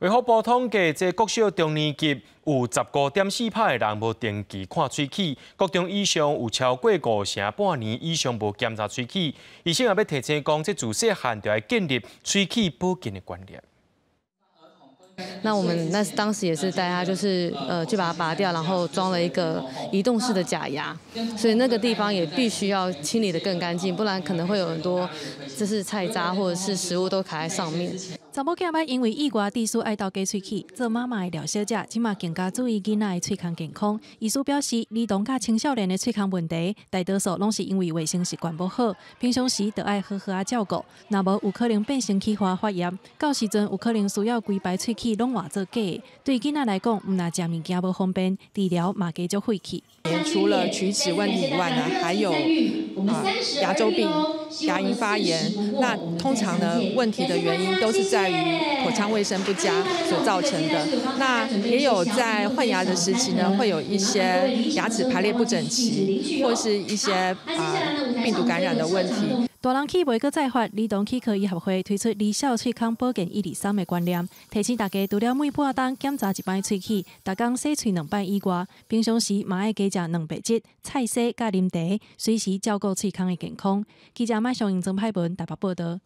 衛福部統計，這國小中年級有15.4%的人無定期看喙齒，國中以上有超過五成半年以上無檢查喙齒。醫生也欲提醒講，這自細漢就愛建立喙齒保健的觀念。那我們那當時也是帶他，就是去把它拔掉，然後裝了一個移動式的假牙，所以那個地方也必須要清理得更乾淨，不然可能會有很多就是菜渣或者是食物都卡在上面。查某囝捌因為意外致使愛鬥假喙齒，做媽媽的廖小姐這馬更加注意囡仔的喙腔健康。醫師表示，兒童佮青少年的喙腔問題，大多數攏是因為衛生習慣無好，平常時就愛好好仔照顧，若無有可能變成齒花發炎，到時陣有可能需要規排喙齒攏換做假的。對囡仔來講，毋但食物件無方便，治療嘛加足費氣。除了齲齒問題以外呢，還有牙周病、牙齦發炎。那通常呢，問題的原因都是在於口腔衛生不佳所造成的。那也有在換牙的時期呢，會有一些牙齒排列不整齊，或是一些病毒感染的問題。大人齒袂閣再發，兒童齒科醫學會推出兒少喙腔保健1、2、3的觀念，提醒大家除了每半冬檢查一擺喙齒，逐工洗喙兩擺以外，平常時嘛愛加食蛋白質、菜蔬佮啉茶，隨時照顧喙腔的健康。記者馬上用曾派文台北報道。